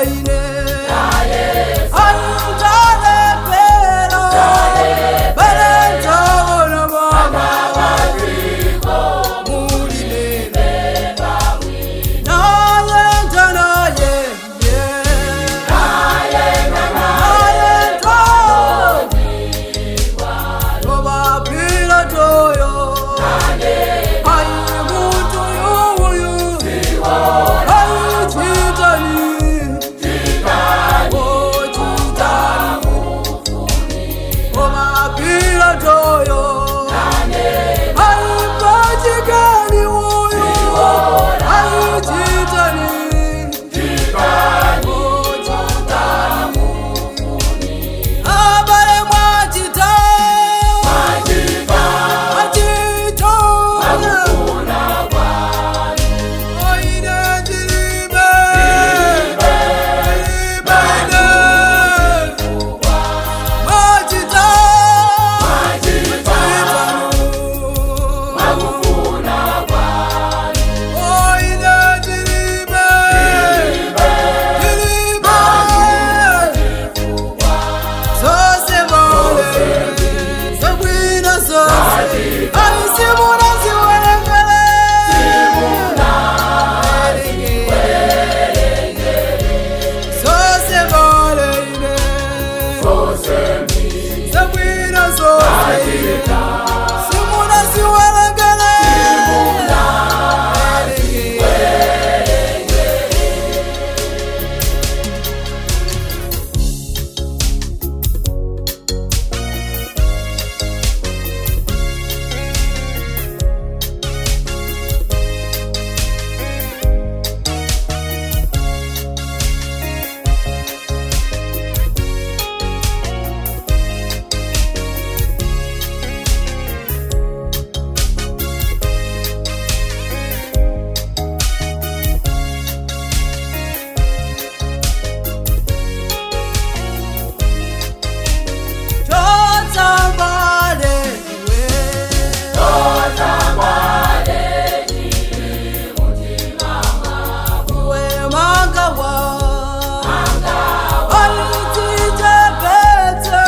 Ine Antalepera Balentaona mama Mulime Nayenda naye Nayenda Koma Pilatoyo Ayi muntu yuyu Ayi chitani Oh chitani Koma Pilatoyo Ayi pachikani uyu Ayi chitani Oh chitani Abale mwachita Mwachita Oine ndilibe Ndilibe ine Mwachita Mwachita Oine ndilibe Ndilibe Zose mole Zabwino zose Ayisimuna ziwerengere Zose mole ine Zabwino zose Simuna ziwerengere Tozambale we We mangawa Ayitijebete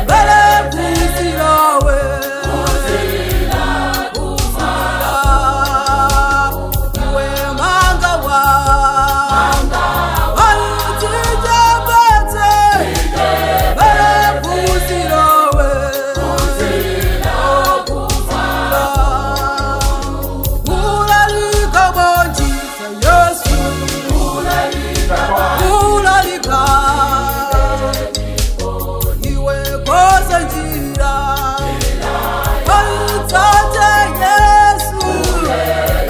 Bele kuzirawe Kuzira We mangawa Ayitijebete Bele kuzirawe Kuzira Kulalika bonjisa Yesu Kulalika Iwe kosa njira Ayitsathe Yesu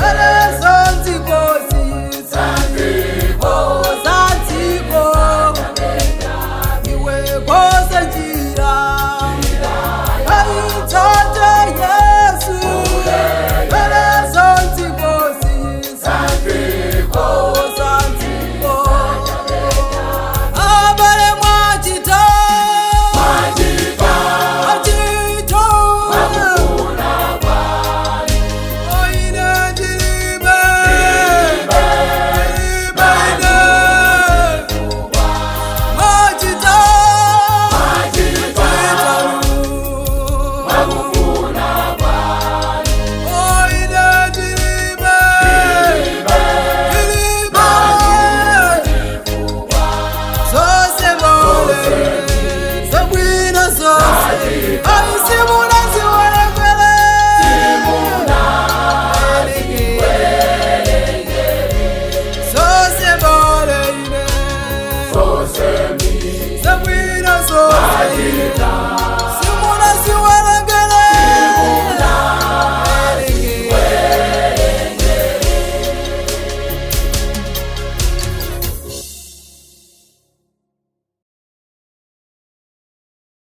Elezo nziko zitsiko Zanziko Iwe kosa njira Ayitsathe Yesu Elezo nziko zitsiko Zanziko Abale mwachita Mwachita Oine ndilibe Ndilibe ine Mwachita Oine ndilibe Ndilibe Zose mole Zabwino zose Ayisimuna ziwerengere Zose mole ine Zabwino zose